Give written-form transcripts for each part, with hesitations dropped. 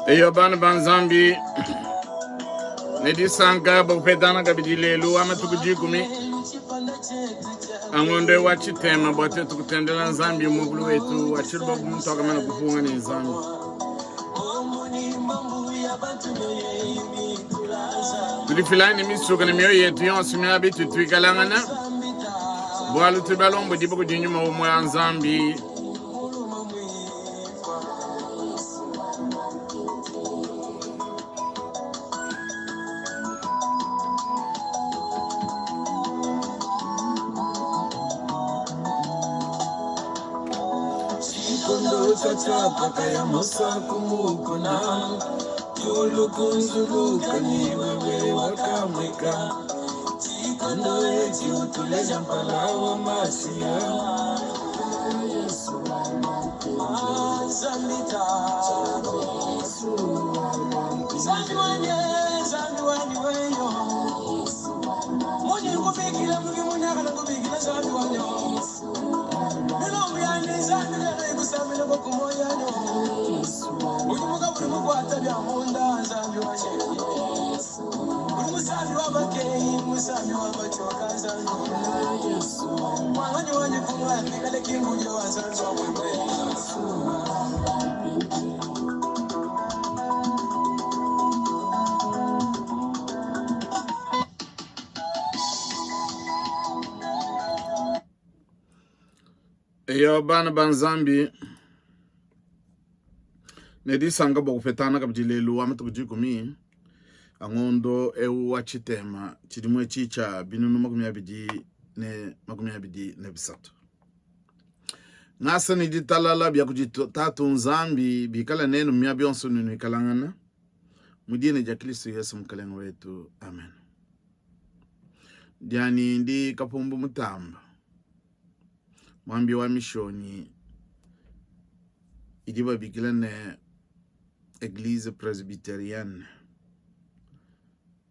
Eyo bana ba Nzambi ne disanka bua kupetangana kabidi lelu wa matuku dikumi a ngondo wa tshitema bua tuetu kutendela Nzambi mukulu wetu wa tshiluba bu muntu wakamana kupunga ne Nzambi. Tudifilayi ne misuka ne mioyo yetu yonso miaba itu tuikalangana bualu tudi balombodibue kudi nyuma umue wa Nzambi. Tshikondo tshiatshiapaka ya Musa ku mukuna, diulu kunzuluka ni wewe wakamueka. Tshikondo etshi utuleja mpala wa Masiya. Eyo bana ba Nzambi ne disanka bua kupetana kabidi lelu wa matuku dikumi a ngondo eu wa tshitema tshidimu etshi tshia binunu 2023. Ngasa ne ditalala bia kudi Tatu Nzambi bikale nenu miaba yonso nuikalangana mu dina dia Kristo Yesu Mukalenge wetu, amen. Dianyi ndi Kapumbu Mutamba, muambi wa mishonyi idi babikila ne Eglise Presbyterienne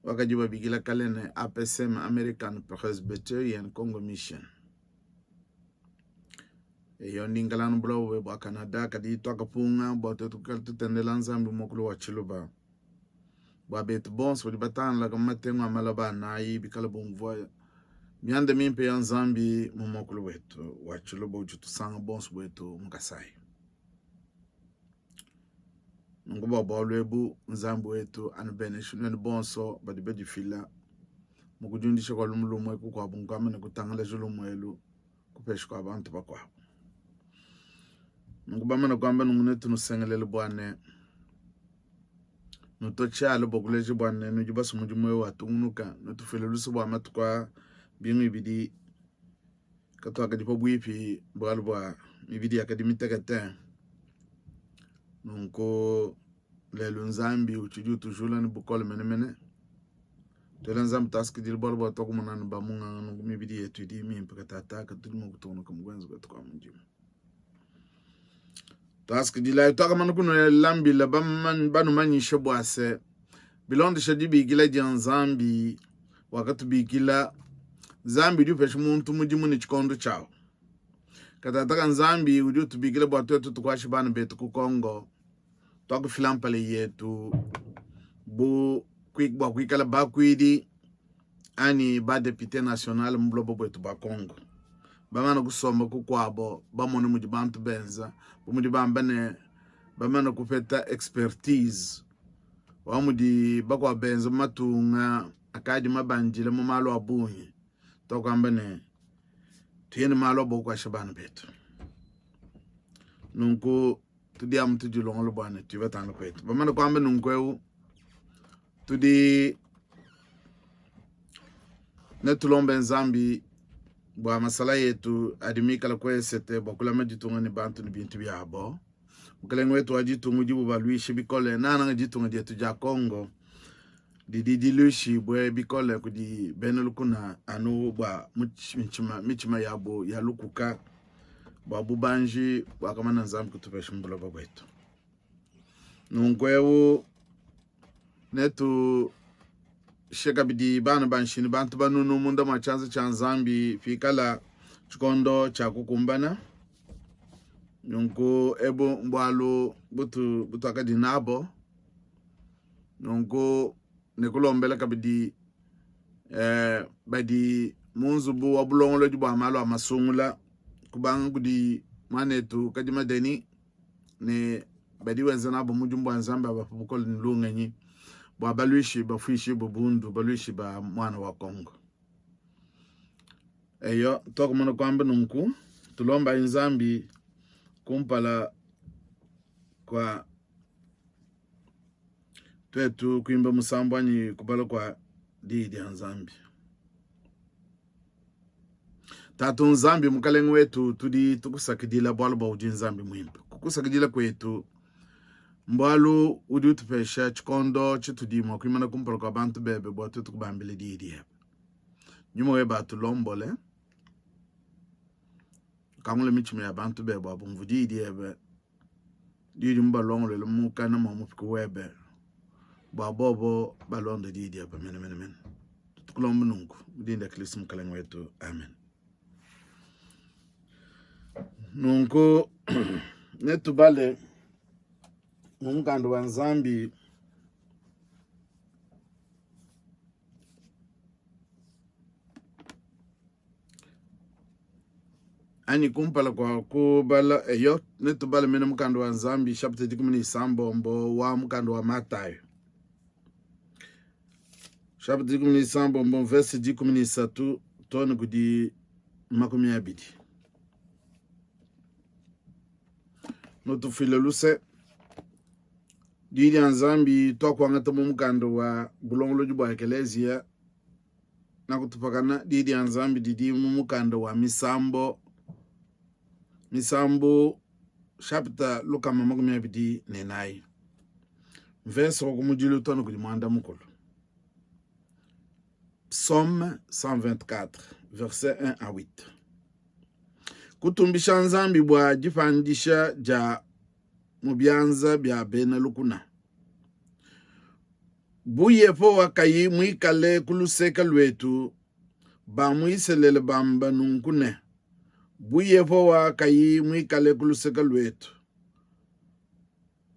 wakadi babikila kale ne APCM American Presbyterian Congo Mission. Eyo ndi nkalanu buloba bua Canada kadi tuakapunga bua tuetu kuikala tutendela Nzambi muakulu wa Tshiluba bua betu bonso badi batangilaka mu matengu a malaba anayi bikale bumvua mianda mimpe ya Nzambi mu muakulu wetu wa Tshiluba udi utusanga bonso buetu mu Kasai. Nunku bua bualu ebu Nzambi wetu anubeneshe nuenu bonso badi badifila mu kudiundisha kua lumu lumue kukuabu nkuamba ne kutangalaja lumu elu kupesha kua bantu bakuabu. Nunku bamane kuamba nunku netunusengelele bua ne nutue tshiala bua kuleja bua ne nudi basue mudimu eu atungunuka, nutufuile luse bua matuku a bingu ibidi katuakadi pabuipi bualu bua mibidi yakadi mitekete. Nunku lelu Nzambi utshidi utujula ne bukole menemene. Tuela Nzambi tuasakidila bualu bua tuakumona ne bamunganga nunku mibidi yetu idi mimpe katataka tudi mua kutungunuka mu kuenza kuetu kua mudimu. Tuasakidilayi tuakamana kunuela mbila banumanyishe bua se bilondesha dibikila dia Nzambi wakatubikila Nzambi udi upesha muntu mudimu ne tshikondo tshiawu. Katataka Nzambi udi utubikila bua tuetu tukuashe bana betu ku Congo tuakufila mpala yetu bu bua kuikala bakuidi anyi ba depute national mu buloba buetu bua Congo bamana kusomba kukuabo bamone mudi bantu benza bu mudi bamba ne bamana kupeta expertise wa mudi bakuabo benza mu matunga akadi mabandile mu malu a bungi tuakuamba ne tuye ne malu a bokuasha bana betu nunku tudi amu tudilongolola bua ne tuye batangile kuetu bamane kuamba nunku eu tudi netulombe nzambi bua masala yetu adi mikale ku esete bua kulama ditunga ne bantu ne bintu biabo mukalenge wetu wa ditunga udibu baluishe bikole nananga ditunga dietu dia congo didi diluishibue bikole kudi bena lukuna anu bua mitshima, mitshima yabu ya lukuka bua bubanji buakamana Nzambi kutupesha mu buloba buetu. Nunku eu netushe kabidi bana ba nshini bantu banunu munda mua tshianza tshia Nzambi pikala tshikondo tshia kukumbana. Nunku ebu mbualu butu butuakadi nabo. Nunku ne kulombela kabidi eh, badi mu nzubu wa bulongolodi bua malu a masungula kubanga kudi muanetu Kadima Denis ne badi wenza nabo mudimu bua Nzambi abape bukole ne lungenyi bua baluishi bafuishibue bundu, baluishi ba muana wa Kongo. Eyo, tuakumana kuamba nunku, tulombayi Nzambi kumpala kua tuetu kuimba musambu anyi kubala kua diyi dia Nzambi. Tatu Nzambi, Mukalenge wetu, tudi tukusakidila bualu bua udi Nzambi muimpe. Kukusakidila kuetu mbualu udi utupesha tshikondo tshitudi mua kuimana kumpala kua bantu bebe bua tuetu kubambila diyi diebe. Nyuma webe atulombole, ukangule mitshima ya bantu bebe bua bumvue diyi diebe diudi mubalongoluele mukana mua mupika webe bua bobo balonde diyi diebe menemene. Tukulomba nunku mu dina dia Kristo Mukalenge wetu, amen. Nunku netubale mu mukanda wa Nzambi anyi kumpala kua kubala eyo netubale mene mukanda wa Nzambi chapitre 16 wa mukanda wa Matayo chapitre 16 verse 13 too ne kudi 20. Nutufuile luse. Diyi dia Nzambi tuakuangata mu mukanda wa bulongolodi bua Ekeleziya nakutupakana. Diyi dia Nzambi didi mu mukanda wa Misambo, Misambu chapitre 124 mvese wa kumudilu too ne kudi muanda mukulu. Psaume 124 verset 1 à 8. Kutumbisha Nzambi bua dipandisha dia mu bianza bia bena lukuna. Bu Yehowa kayi muikale ku luseke luetu, ba mu Isalele bamba nunku ne, Bu Yehowa kayi muikale ku luseke luetu,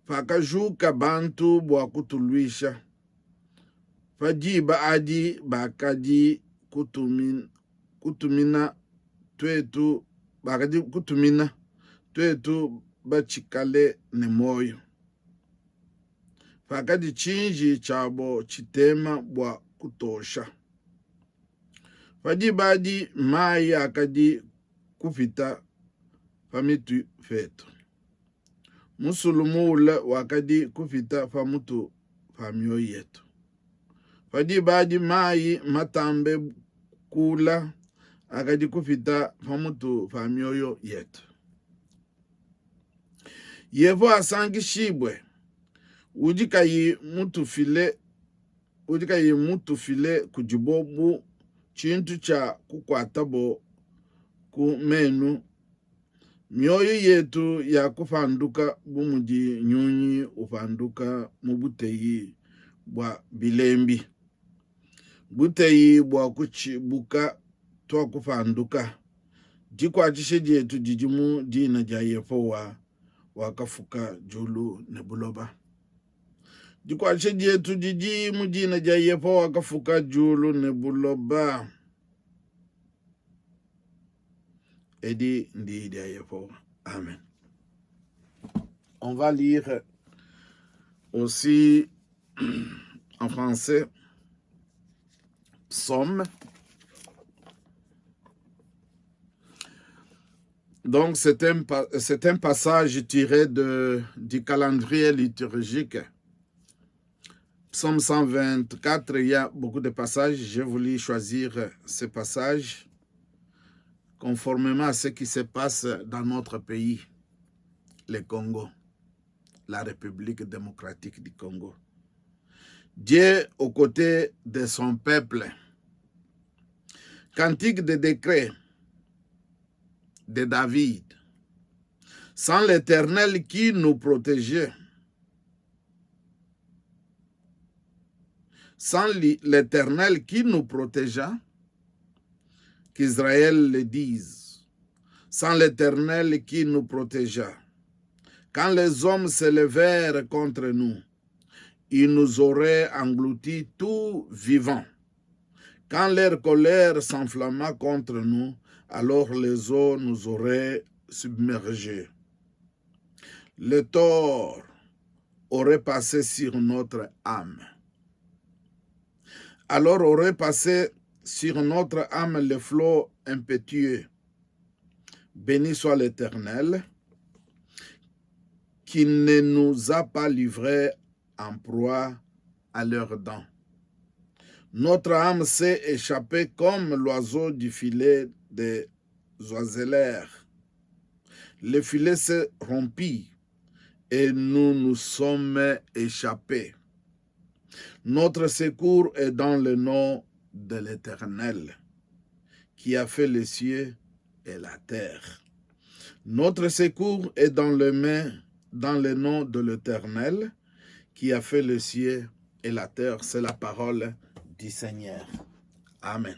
pakajuka bantu bua kutuluisha, pa diba adi bakadi kutumina, kutumina tuetu bakadi kutumina tuetu batshikale ne muoyo pakadi tshinji tshiabo tshitema bua kutosha. Pa diba adi mayi akadi kupita pa mitu petu, musulu muule wakadi kupita pa mutu pa mioyo yetu. Pa diba adi mayi matambe kuula akadi kupita pa mutu pa mioyo yetu. Yehowa asankishibue, udi kayi mutufile udi kayi mutufile kudibo bu tshintu tshia kukuatabo ku menu. Mioyo yetu ya kupanduka bu mudi nyunyi upanduka mu buteyi bua bilembi, buteyi bua kutshibuka tuakupanduka. Dikuatshisha dietu didi mu dina dia Yehowa wakafuka diulu ne buloba. Dikuatshisha dietu didi mu dina dia Yehowa wakafuka diulu ne buloba. Edi ndi dia Yehowa. Amen. On va lire aussi en français Psaume. Donc c'est un, c'est un passage tiré de, du calendrier liturgique. Psaume 124, il y a beaucoup de passages. J'ai voulu choisir ce passage conformément à ce qui se passe dans notre pays, le Congo, la République démocratique du Congo. Dieu aux côtés de son peuple. Cantique de décret de David. Sans l'Éternel qui nous protégeait, sans l'Éternel qui nous protégea, qu'Israël le dise, sans l'Éternel qui nous protégea. Quand les hommes s'élevèrent contre nous, Ils nous auraient engloutis tout vivants. Quand leur colère s'enflamma contre nous, alors les eaux nous auraient submergés. Le tort aurait passé sur notre âme. Alors aurait passé sur notre âme le flot impétueux. Béni soit l'Éternel, qui ne nous a pas livrés en proie à leurs dents. Notre âme s'est échappée comme l'oiseau du filet des oiseleurs. Le filet s'est rompu et nous nous sommes échappés. Notre secours est dans le nom de l'Éternel, qui a fait les cieux et la terre. Notre secours est dans le, main, dans le nom de l'Éternel, qui a fait les cieux et la terre. C'est la parole du Seigneur. Amen.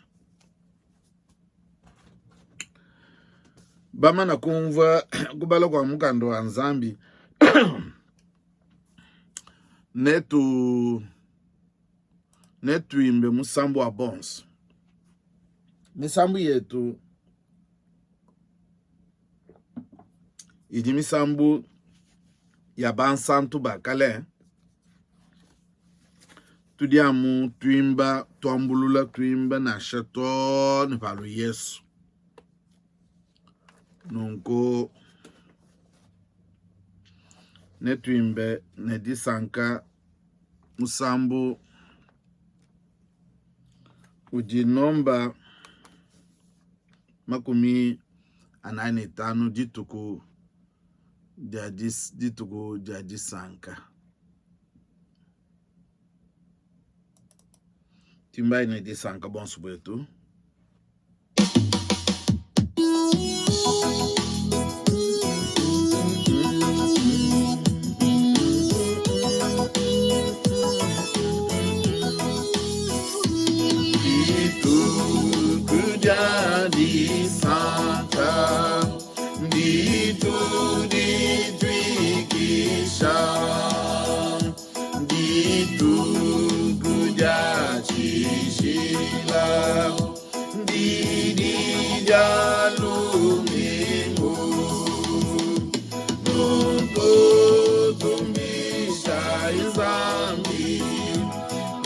Bamana kumvua kubala kua mukanda wa Nzambi netu netuimbe musambu wa bonso. Misambu yetu idi misambu ya bansantu ba kale tudi amu tuimba tuambulula tuimba nansha too ne palu Yesu. Nunku netuimbe ne disanka musambu udi nomba 45 dituku dia dituku dia disanka. Tuimbayi ne disanka bonso buetu. Dituku dia disanka, ditu dituikisha, dituku dia tshijila, didi dia lumingu. Nunku tumbishayi Nzambi,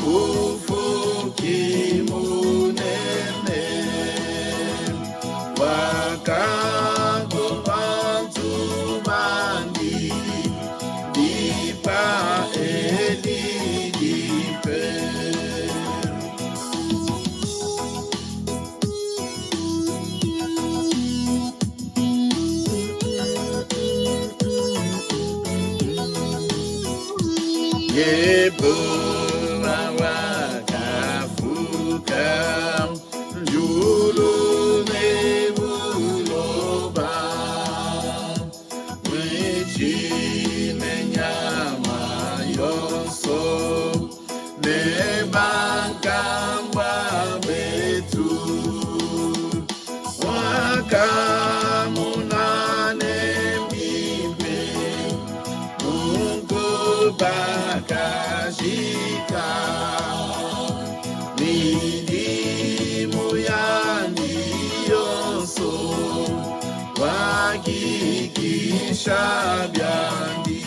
Mufuki munene, wakatupa tumandi, dipa edi dipe. Yehowa wakafuka julu ne buloba, mitshi ne nyama yonso ne bankambua betu. Wakamuna ne mbimpe Mungu bakashika midimu yandi yonso wakikisha byandi.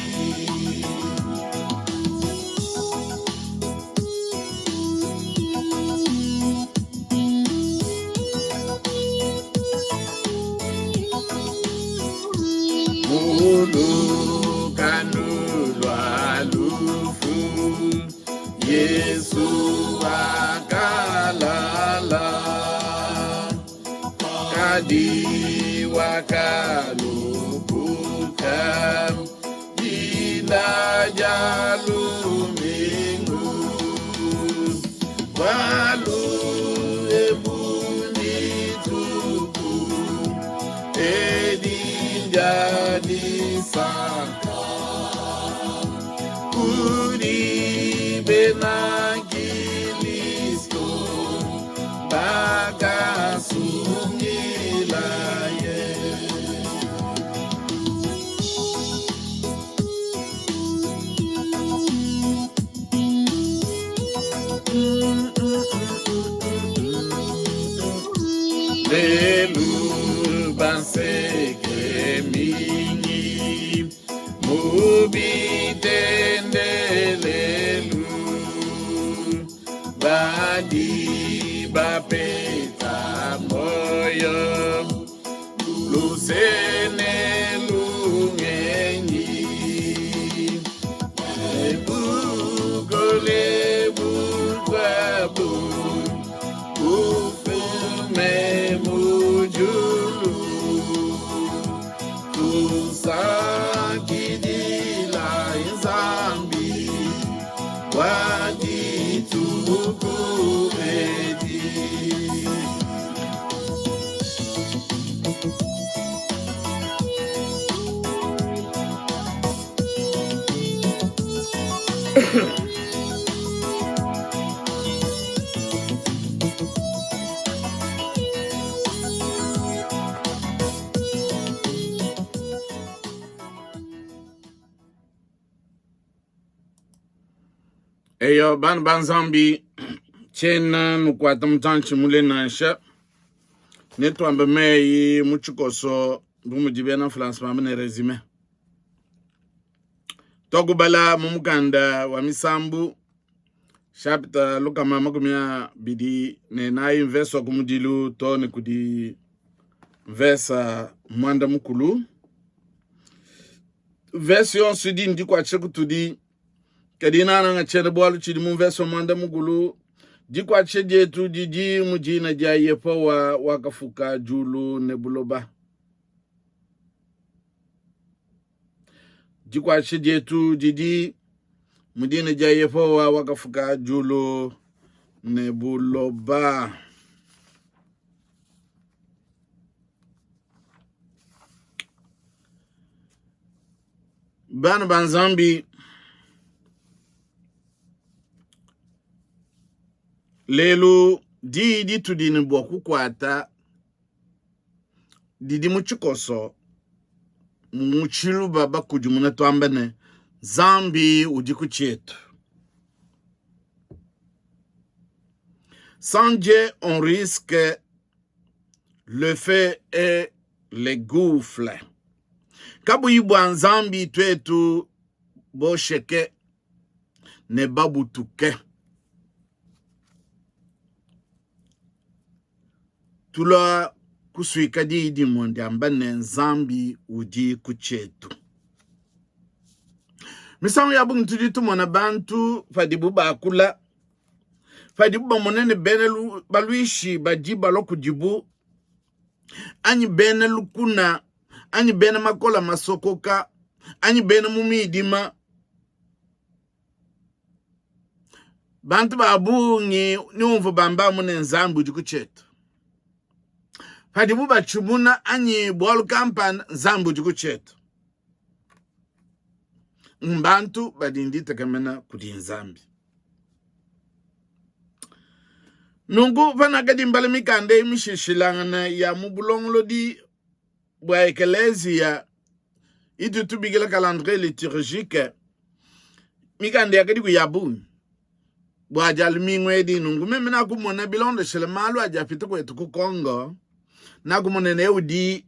Mulukanu lua lufu Yesu wakalala kadi wakalupuka dina dia lumingu bualu ebu ndituku edi ndia disanka kudi bena Kilisto bakasungilaye. bitendelelu badi bapeta moyo luse ne lungenyi bukole bukuabu bufume mu diulu tusakidila Nzambi wa dituku edi. Eyo bana ba Nzambi, tshiena nukuata mutantshi mule nansha, netuambe meyi mu tshikoso bu mudi bena France bamba ne resume. Tuakubala mu mukanda wa Misambu chapitre 224 mvese wa kumudilu to ne kudi mvesa 10. Mvese yonso idi ndikuatshisha kutudi, kadi nananga tshiena-bualu tshidi mu mvese wa 10. Dikuatshisha dietu didi mu dina dia Yehowa wakafuka diulu ne buloba. Dikuatshisha dietu didi mu dina dia Yehowa wakafuka diulu ne buloba. Bana ba Nzambi, lelu diyi ditudi ne bua kukuata didi mu tshikoso mu tshiluba bakudimuna tuamba ne Nzambi udi ku tshietu. Sans Dieu, on risque le feu et le gouffre. Kabuyi bua Nzambi tuetu bosheke ne babutuke. Tulua kusuika diyi dimue diamba ne Nzambi udi ku tshietu. Misangu ya bungi tudi tumona bantu padibu bakula, padibu bamona ne bena baluishi badi balua kudibu anyi bena lukuna anyi bena makola masokoka anyi bena mu midima bantu ba bungi niumvu bamba amu ne Nzambi udi ku tshietu. Padibu batshimuna anyi bualu kampanda, Nzambi udi ku tshietu. Mbantu badi nditekemena kudi Nzambi. Nunku panakadi mbala mikanda eyi mishilashilangane ya mu bulongolodi bua ekeleziya itu tubikila calendrier liturgique, mikanda yakadiku ya bungi bua dia lumingu edi. Nunku meme nakumona bilondeshile malu adi apita kuetu ku Congo, nakumona ne udi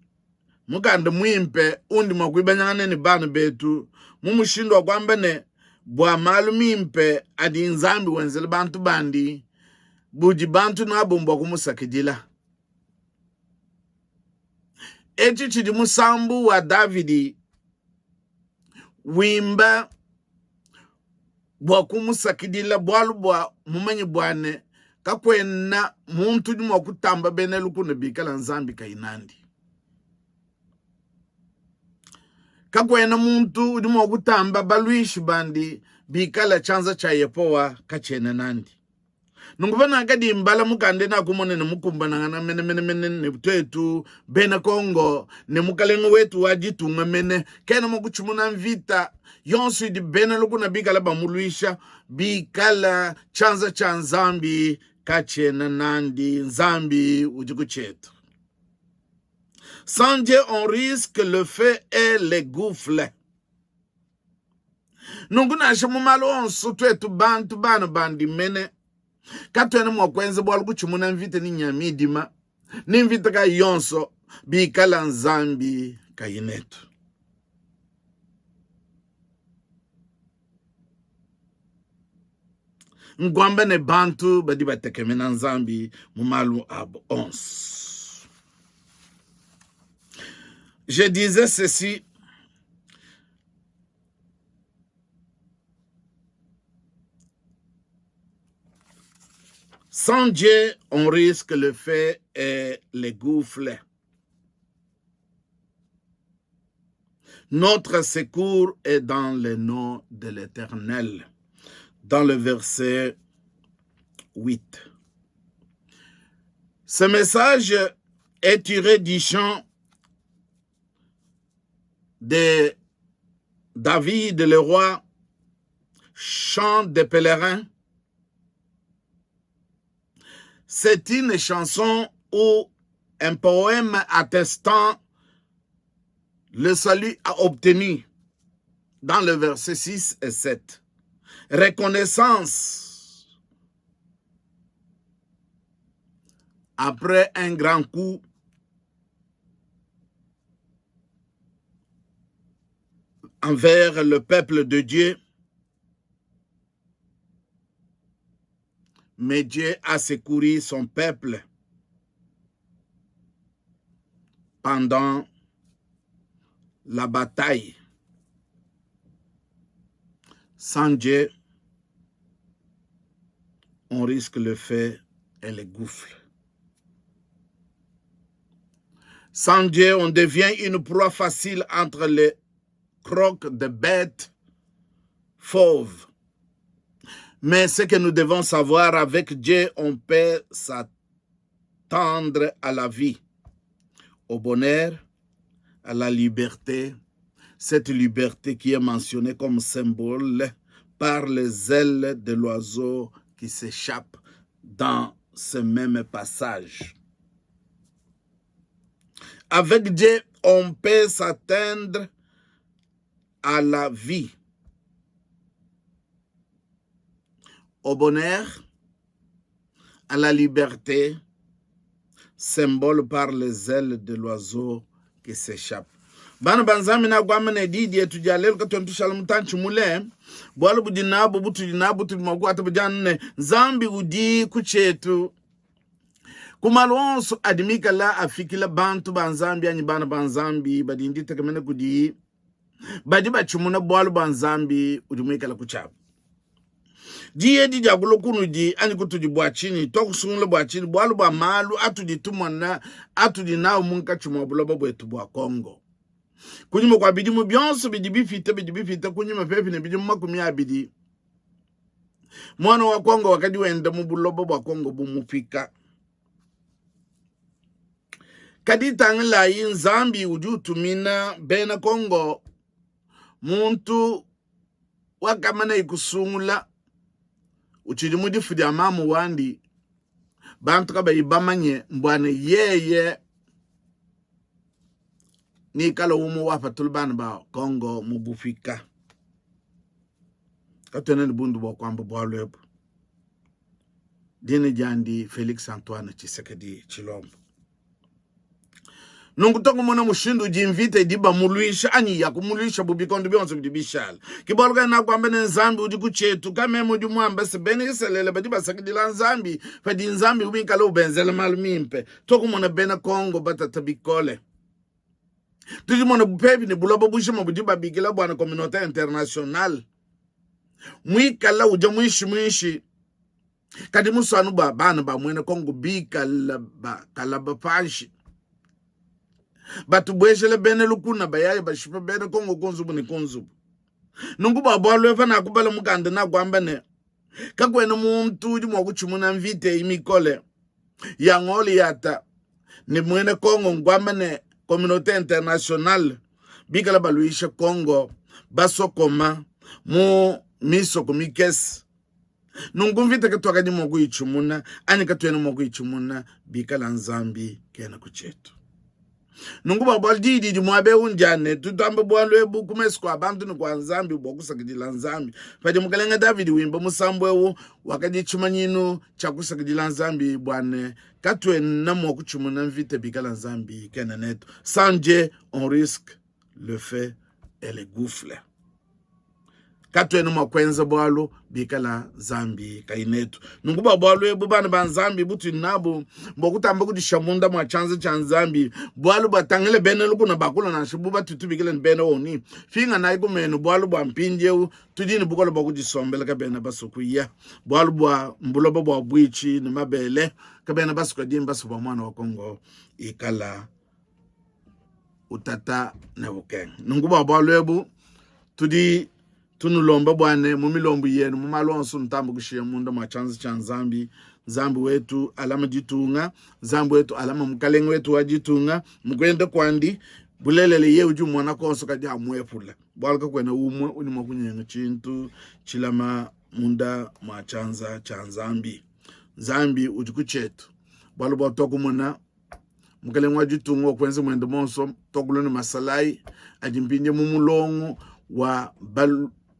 mukanda muimpe undi mua kuibanyangana ne bana betu mu mushindu wa kuamba ne bua malu mimpe adi Nzambi wenzela bantu bandi, budi bantu nabu mbua kumusakidila. Etshi tshidi musambu wa Davidi wimba bua kumusakidila, bualu bua mumanye bua ne kakuena muntu udi mua kutamba bena lukuna bikala Nzambi kayi nandi. Kakuena muntu udi mua kutamba baluishi bandi bikala tshianza tshia Yehowa katshiena nandi. Nunku panakadi mbala mukanda nakumona ne mukumbanangana mene mene mene ne tuetu bena Kongo ne mukalenge wetu wa ditunga mene kena mua kutshimuna mvita yonso idi bena lukuna bikala bamuluisha, bikala tshianza tshia Nzambi katshiena nandi. Nzambi udi ku tshietu. Sans Dieu on risque le feu et le gouffre. Nunku nansha mu malu onso tuetu bantu bana bandi mene katuena mua kuenza bualu kutshimuna mvita ni nya midima ni mvita kayi yonso bikala Nzambi kayi netu. Nkuamba ne bantu badi batekemena Nzambi mu malu abo onso. Je disais ceci Sans Dieu, on risque le feu et les gouffres. Notre secours est dans le nom de l'Éternel. Dans le verset 8. Ce message est tiré du chant de David le roi, chant des pèlerins. C'est une chanson ou un poème attestant le salut obtenu dans le verset 6 et 7. Reconnaissance après un grand coup envers le peuple de Dieu. Mais Dieu a secouru son peuple pendant la bataille. Sans Dieu, on risque le feu et le gouffre. Sans Dieu, on devient une proie facile entre les crocs de bêtes fauves. Mais ce que nous devons savoir, avec Dieu, on peut s'attendre à la vie, au bonheur, à la liberté. Cette liberté qui est mentionnée comme symbole par les ailes de l'oiseau qui s'échappe dans ce même passage. Avec Dieu, on peut s'atteindre à la vie, au bonheur, à la liberté, symbole par les ailes de l'oiseau qui s'échappe. Bana ba Nzambi nakuamba ne di dietu dia lelu katuena tushala mutantshi mule, bualu budi nabu butudi nabu tudi mua kukuata budi anu ne Nzambi udi ku tshietu ku malu onso adi mikala afikila bantu ba Nzambi anyi bana ba Nzambi badi nditekemena kudiyi badi batshimuna bualu bua Nzambi udi muikale ku tshiabu. Diyi edi dia kulua kunudi anyi kutudi bua tshinyi? Tuakusungula bua tshinyi? Bualu bua malu atudi tumona atudi nawu munkatshi mua buloba buetu bua Congo. Kunyima kua bidimu bionso bidi bipite bidi bipite kunyima pepi ne bidimu 20, muana wa Congo wakadi wenda mu buloba bua Congo bu mupika. Kadi tangilayi, Nzambi udi utumina bena Congo muntu wakamanaye kusungula utshidi mu difu dia mamu wandi, bantu kabayi bamanye mbuane yeye nikala umue wapatula bana ba Congo mu bupika. Katuena ne bundu bua kuamba bualu ebu. Dina diandi Felix Antoine Tshisekedi Tshilombo. Nunku tokumona mushindu udi mvita idi bamuluisha anyi ya kumuluisha bu bikondo bionso bidi bishala. Ke bualu kayi nakuamba ne Nzambi udi ku tshietu kameme udi muamba se bena Isalele badi basakidila Nzambi padi Nzambi wikala ubenzela malu mimpe. Tokumona bena Kongo batata bikole. Tudi mona pepi ne buloba bujima budi babikila bua ne communauté internationale muikala udia muinshi muinshi kadi musuanu bua bana ba muena Kongo bikala bakalaba panshi batubuejela bena lukuna bayaya bashipa bena Kongo ku nzubu ne ku nzubu. Nunku bua bualu epa nakubala mukanda nakuamba ne kakuena muntu udi mua kutshimuna mvita eyi mikole ya Ngoliyata ne muena Kongo nkuamba ne communauté internationale bikala baluisha Kongo basokoma mu misoko mikese. Nunku mvita katuakadi mua kuyitshimuna anyi katuena mua kuyitshimuna bikala Nzambi kena ku tshietu. Nunku bua bualu diyi didi muaba eu ndia ne tutambe bualu ebu ku mesu kua bantu ne kua Nzambi bua kusakidila Nzambi. Padi mukalenge Davidi wimba musambu eu wakadi tshimanyinu tshia kusakidila Nzambi bua ne katuena mua kutshimuna mvita bikala Nzambi kena netu. Sans Dieu, on risque le feu et le gouffre. Katuena mua kuenza bualu bikala Nzambi kayi netu. Nunku bua bualu ebu, bana ba Nzambi, butudi nabu mbua kutamba kudisha munda mua tshianza tshia Nzambi, bualu bua tangila bena lukuna bakula nansha bu batutu bikila ne bena oni, pinganayi ku menu, bualu bua mpindieu tudi ne bukole bua kudisombela, kabena basue kuya, bualu bua mbuloba bua buitshi ne mabele, kabena basue kadi mbasue bua muana wa Kongo ikala utata ne ukenga. Nunku bua bualu ebu tudi tunulomba bua ne mu milombu yenu mu malu onso nutambe kushiya munda mua tshianza tshia Nzambi. Nzambi wetu alama ditunga, Nzambi wetu alama mukalenge wetu wa ditunga mu kuenda kuandi. Bulelela yeye udi umona konso kadi amuepula, bualu kakuena umue udi mua kunyenga tshintu tshilama munda mua tshianza tshia Nzambi. Nzambi udi ku tshietu, bualu bua tuakumona Mukelenge wa ditunga wakuenza muende muonso tuakula ne masalayi adi mpindie mu mulongo wa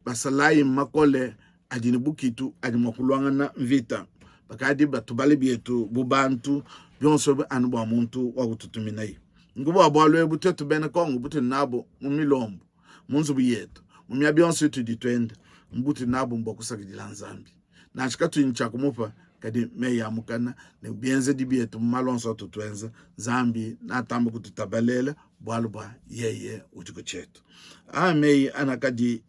basalayi makole adi ne bukitu adi mua kuluangana mvita. Bakadi batubale bietu bu bantu, bionso ebi anu bua muntu wa kututuminayi. Nunku bua bualu ebu tuetu bena Kongo butudi nabu mu milombo, mu nzubu yetu, mu miaba yonso itudi tuenda, mbutudi nabu mbua kusakidila Nzambi. Nansha katuyi ne tshia kumupa, kadi meyi a mukana ne bienzedi bietu mu malu onso atu tuenza, Nzambi natambe kututabalela bualu bua yeye udi ku tshietu. Aa meyi anakadi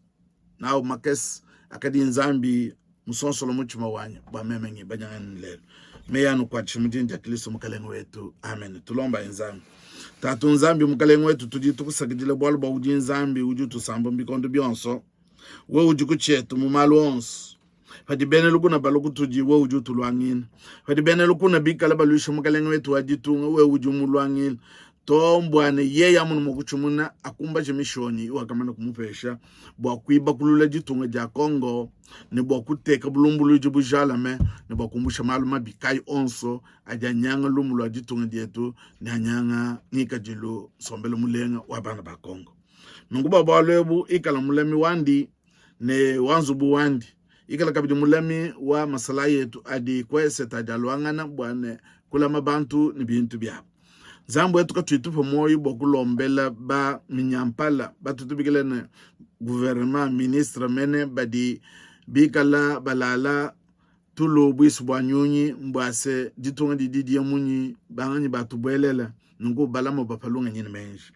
nawu makese akadi Nzambi musonsola mutshima wanyi bua meme ngibanyangane lelu. Meyi anukuatshisha mu dina dia Kristo Mukalenge wetu. Amen. Tulombayi Nzambi. Tatu Nzambi Mukalenge wetu, tudi tukusakidila bualu bua udi Nzambi udi utusamba mu bikondo bionso. Wewe udi ku tshietu mu malu onso. Padi bena lukuna balua kutudi, wewe udi utuluangina. Padi bena lukuna bikale baluisha mukalenge wetu wa ditunga, wewe udi umuluangina. Too mbua ne yeye amone mua kutshimuna, akumbaje mishonyi iwakamana kumupesha bua kuibakulula ditunga dia Congo ne bua kuteka bulumbuluidi bujalame ne bua kumbusha malu mabi kayi onso adi anyanga lumu lua ditunga dietu ne anyanga ngikadilu nsombelu mulenga wa bana ba Congo. Nunku bua bualu ebu, ikala mulami wandi ne wa nzubu wandi, ikala kabidi mulami wa masalayi etu adi ku esete adi aluangana bua ne kulama bantu ne bintu biabu. Nzambi wetu katuyi muoyo bua kulombela ba minyampala batutubikila ne gouvernement ministre mene badi bikala balala tulu buisu bua nyunyi mbua se ditunga didi diya munyi banganyi batubuelela nunku balama bapa lungenyi ne meji.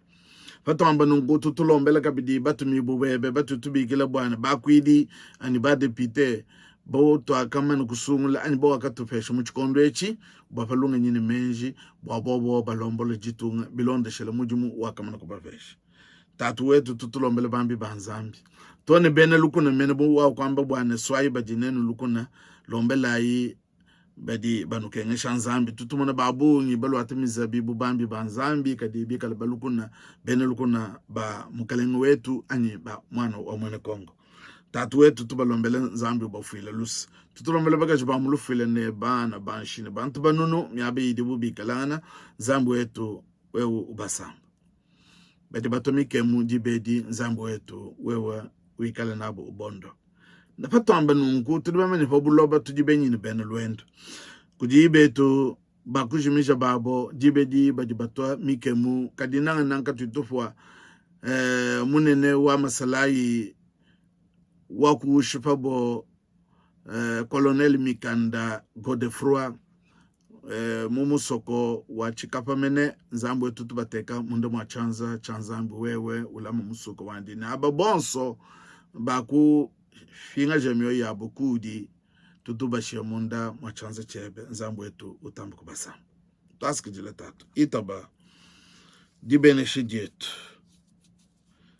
Patuamba nunku tutulombela kabidi batumibu bebe batutubikila bua ne bakuidi anyi badepite bo tuakamana kusungula anyi bo wakatupesha mu tshikondo etshi bapa lungenyi ne meji bua bobo balombola ditunga bilondeshela mudimu wakamana kubapesha. Tatu wetu tutulombele bambi ba Nzambi to ne bena lukuna mene bu wakuamba bua ne suayi badi nenu lukuna lombelayi badi banukengesha Nzambi. Tutumona ba bungi baluata mizabibu bambi ba Nzambi kadi bikale balukuna bena lukuna ba mukalenge wetu anyi ba muana wa muena Kongo. Tatu wetu tubalombele Nzambi ubafuile luse. Tutulombele bakaji ba mu lufuile ne bana banshi ne bantu banunu miaba idibu bikalangana. Nzambi wetu wewe ubasamba. Badi batua mikemu diba edi Nzambi wetu wewe wikale nabu ubondo. Patuamba nunku tudi bamanye pa buloba tudi benyi ne bena luendu. Kudi betu bakujimija babo diba edi badi batua mikemu kadi nangananga katuyi tupua eh, munene wa masalayi wa kushipabo eh, colonel Mikanda Godefroid eh, mu musoko wa Tshikapa mene. Nzambi wetu tubateka munda mua tshianza tshia Nzambi wewe ulama musoko wandi ne aba bonso bakupingaja mioyo yabo kudi tutubashia munda mua tshianza tshiebe. Nzambi wetu utambe kubasamba. Tuasikidila tatu itaba dibenesha dietu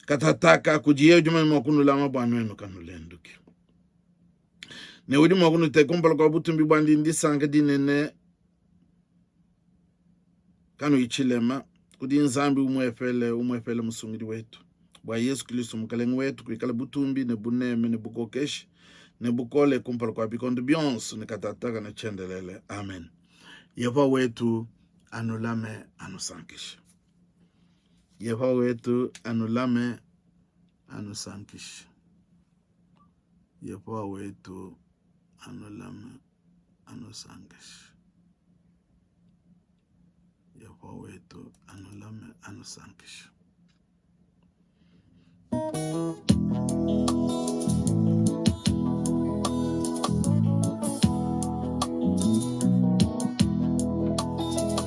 katataka kudiye udi mua kunulama bua nuenu kanulenduki ne udi mua kunuteka kumpala kua butumbi buandi ndisanka dinene kanuyi tshilema kudi Nzambi umuepele umuepele musungidi wetu bua Yesu Kristo mukalenge wetu kuikala butumbi ne buneme ne bukokeshi ne bukole kumpala kua bikondo bionso ne katataka ne tshiendelele. Amen. Yehowa wetu anulame anusankishe. Yehowa wetu anulame anusankishe. Yehowa wetu anulame anusankishe. Yehowa wetu anulame anusankishe.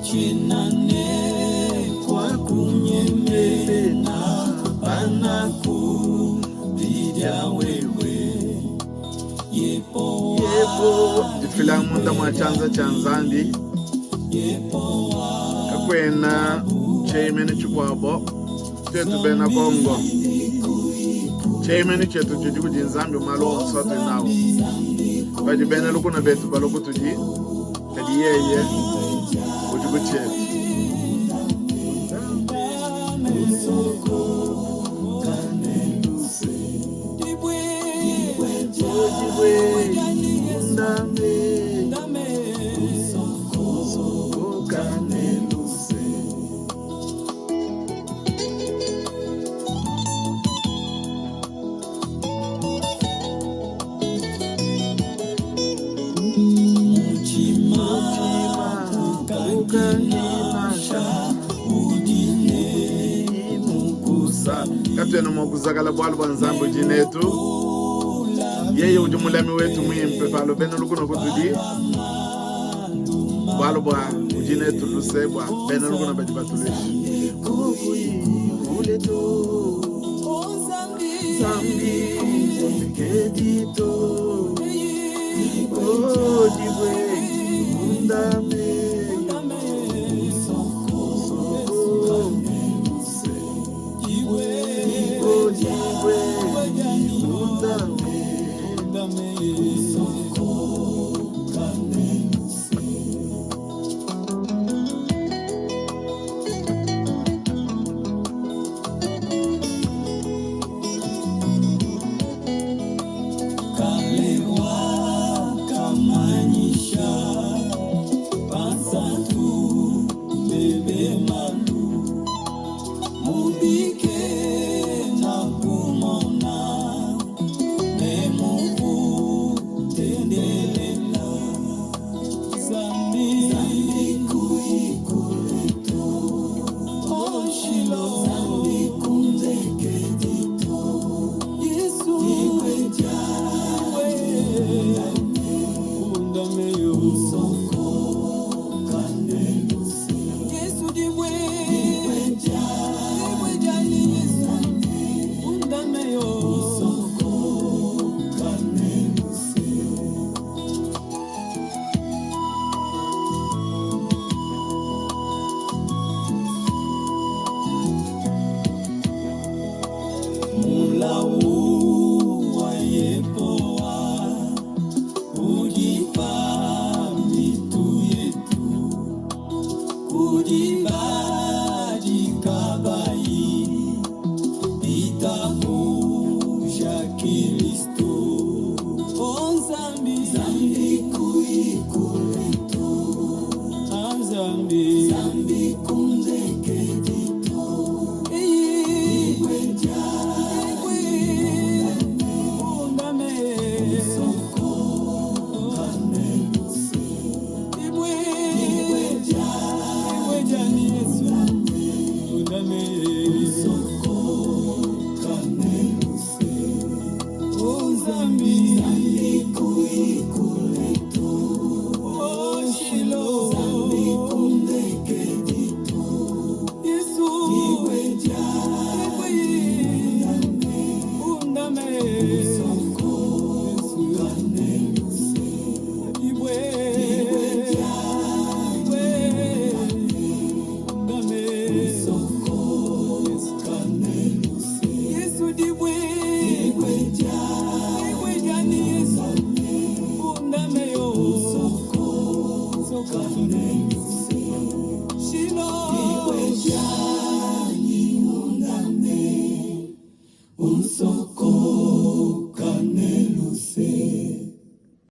Tshiena ne kua kunyemena panakupidia wewe, Yehowa. Difila munda mua tshianza tshia Nzambi kakuena tshieyemenu tshikuabo. Tuetu bena Kongo, tshieyemenu tshietu tshidi kudi Nzambi malu onso atudi nawu. Padi bena lukuna betu balua kutudi, kadi yeye udi ku tshietu. Katuena mua kuzakala bualu bua Nzambi udi netu. Yeye udi mulami wetu muimpe palo bena lukuna kutudi, bualu bua udi netu luse bua bena lukuna badi batuluisha. Kalewa kamanyisha bansantu bebe malu mubike na kumona ne mukutendelela Zambi kuikuletu oshilo Zambi kundekedito Yesu iwe undameyo soko kaneluse Yesu diwe diwe jani Yesu undameyo soko kaneluse. Mulau wa Yehowa udi pa mitu yetu, kudi badi kabayi bitabuja Kristo. O Nzambi, Nzambi kuikuletu, Ah, Nzambi, Nzambi kundekedito, Iyi, Igwe, undame, Soko kaneluse, Ibwe, Ibwe jani Yesu, undame, Soko kaneluse, O Nzambi, Nzambi kuikuletu, O Shilo, Nzambi kundekedito, Yesu, Ibwe, undame, Soko kaneluse, Ibwe, Ibwe, undame, Soko kaneluse, Yesu dibwe, Dibwe jani Yesu, undame yo, Soko kaneluse, Shilo,